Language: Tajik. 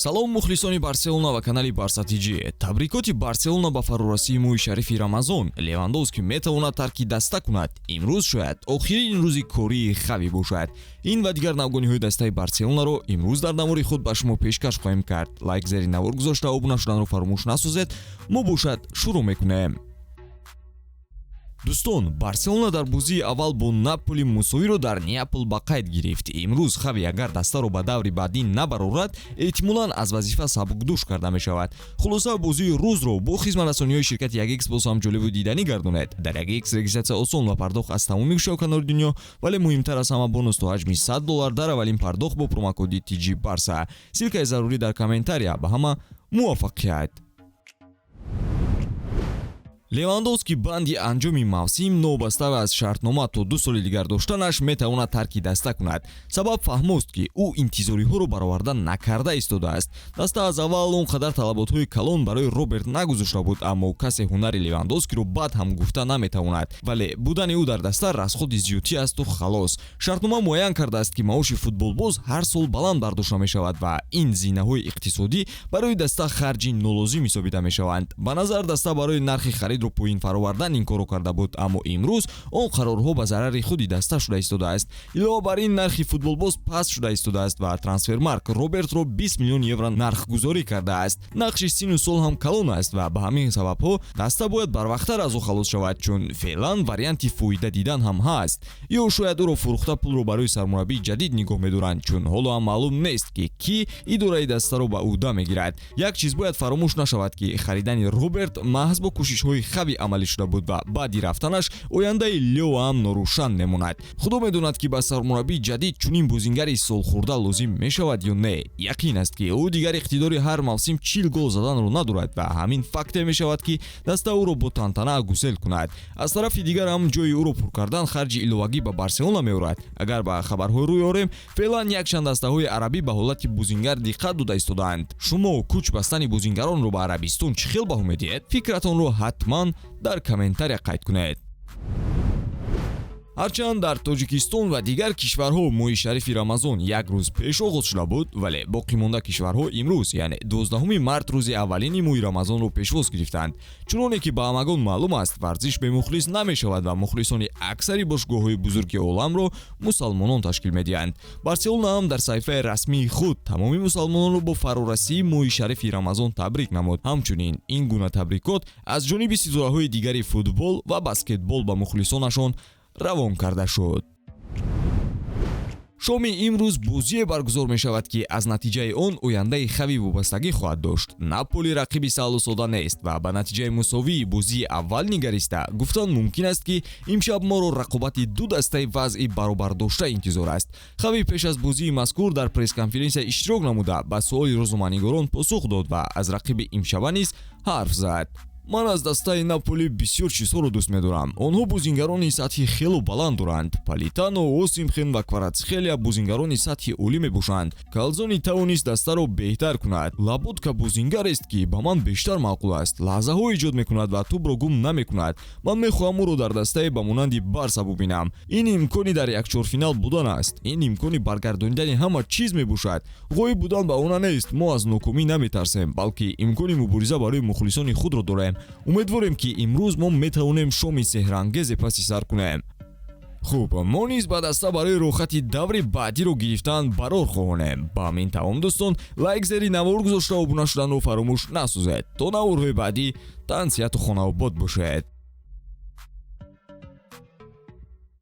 Салом, мухлисони Барселона ва канали Барса ТЖ. Табрикоти Барселона ба фарорасии моҳи шарифи Рамазон. Левандовски метавонад тарки даста кунад. Имрӯз шояд охирин рӯзи кории Хави бошад. Ин ва дигар навгониҳои дастаи Барселонаро имрӯз дар навори худ ба шумо пешкаш хоҳем кард. Лайк зери навор гузошта, обуна шуданро фаромӯш насозед. Мо бошад шурӯъ мекунем. Дӯстон, Барселона дар бозии аввал бо Наполи мусовиро дар Неапол ба қайд гирифт. Имрӯз Хави агар дастаро ба даври баъдӣ набарорад, эҳтимолан аз вазифа сабукдӯш карда мешавад. Хулоса, бозии рӯзро бо хизматрасониҳои ширкати 1x боз ҳам ҷолибу диданӣ гардонед. Дар 1x регистрация осон ва пардохт аз тамоми гӯшаву канори дунё, вале муҳимтар аз ҳама, бонус то ҳаҷми 100 доллар дар аввалин пардохт бо промокоди TG Барса. Ссылка и зарурӣ дар комментария. Ба ҳама муваффақият! Левандовски банди анҷоми мавсим, новобаста аз шартнома то 2 соли дигар доштанаш, метавонад тарки даста кунад. Сабаб фаҳмост, ки ӯ интизориҳоро бароварда накарда истодааст. Даста аз аввал он қадар талаботҳои калон барои Роберт нагузошта буд, аммо касе ҳунари Левандовскиро бад ҳам гуфта наметавонад, вале будани ӯ дар даста расходи зиёдтӣ асту халос. Шартнома муайян кардааст, ки маоши футболбоз ҳар сол баланд бардошта мешавад ва ин зинаҳои иқтисодӣ барои даста харҷи нолозим ҳисобида мешаванд. Ба назар, даста барои нархи харидро поин фаровардан ин корро карда буд, аммо имрӯз он қарорҳо ба зарари худи даста шуда истодааст. Илова бар ин, нархи футболбоз паст шуда истодааст ва Трансфермаркт Робертро 20 миллион евро нархгузорӣ кардааст. Нақши сину сол ҳам калон аст ва ба ҳамин сабабҳо даста бояд барвақттар аз ӯ халос шавад, чун феълан варианти фоида дидан ҳам ҳаст. Ё шояд ӯро фурӯхта, пулро барои сармураббии ҷадид нигоҳ медоранд, чун ҳоло ҳам маълум нест, ки кӣ идораи дастаро ба ӯҳда мегирад. Як чиз бояд фаромӯш нашавад, ки харидани Роберт маҳз бо кӯшишҳои Хави амалӣ шуда буд ва баъди рафтанаш ояндаи Лео ҳам норӯшан мемонад. Худо медонад, ки ба сармураббии ҷадид чунин бозингари солхӯрда лозим мешавад ё не. Яқин аст, ки ӯ дигар иқтидори ҳар мавсим 40 гол заданро надорад ва ҳамин факте мешавад, ки даста ӯро бо тантана гусел кунад. Аз тарафи дигар ҳам ҷои ӯро пур кардан харҷи иловагӣ ба Барселона меорад. Агар ба хабарҳо рӯй орем, феълан якчанд дастаҳои арабӣ ба ҳолати бозингар диққат дода истодаанд. Шумо кӯч бастани бозингаронро ба Арабистон чӣ хел баҳо медиҳед? Фикратонро ҳатман дар комментария қайд кунед. Ҳарчанд дар Тоҷикистон ва дигар кишварҳо моҳи шарифи Рамазон як рӯз пеш оғоз шуда буд, вале боқимонда кишварҳо имрӯз, яъне 12 март, рӯзи аввалини моҳи Рамазонро пешвоз гирифтанд. Чуноне ки ба ҳамагон маълум аст, варзиш бемухлис намешавад ва мухлисони аксари бошгоҳҳои бузурги оламро мусалмонон ташкил медиҳанд. Барселона ҳам дар саҳифаи расмии худ тамоми мусалмононро бо фарорасии моҳи шарифи Рамазон табрик намуд. Ҳамчунин ин гуна табрикот аз ҷониби ситораҳои дигари футбол ва баскетбол ба мухлисонашон равон карда шуд. Шоми имрӯз бозие баргузор мешавад, ки аз натиҷаи он ояндаи Хави вобастагӣ хоҳад дошт. Наполи рақиби саҳлу сода нест ва ба натиҷаи мусовии бозии аввал нигариста, гуфтан мумкин аст, ки имшаб моро рақобати ду дастаи вазъи баробардошта интизор аст. Хави пеш аз бозии мазкур дар пресс-конференсия иштирок намуда, ба суоли рӯзноманигорон посух дод ва аз рақиби имшаба низ ҳарф зад. Ман аз дастаи Наполи бисёр чизҳоро дӯст медорам. Онҳо бозингарони сатҳи хело баланд доранд. Политано, Осимхен ва Кварацхелия бозингарони сатҳи олӣ мебошанд. Калзони тавонист дастаро беҳтар кунад. Лоботка бозингарест, ки ба ман бештар маъқул аст, лаҳзаҳо эҷод мекунад ва тӯбро гум намекунад. Ман мехоҳам ӯро дар дастае ба монанди Барса бубинам. Ин имкони дар якчорфинал будан аст, ин имкони баргардонидани ҳама чиз мебошад. Ғоиб будан баҳона нест. Мо аз нокомӣ наметарсем, балки имкони мубориза барои мухлисони худро дорем. Умедворем, ки имрӯз мо метавонем шоми сеҳрангезе паси сар кунем. Хуб, мо низ ба даста барои рӯхати даври баъдиро гирифтан барор хоҳонем. Ба ҳамин тамом, дӯстон. Лайк зери навор гузошта, обуна шуданро фаромӯш насозед. То наворҳои баъдӣ тансиҳату хонаобод бошед.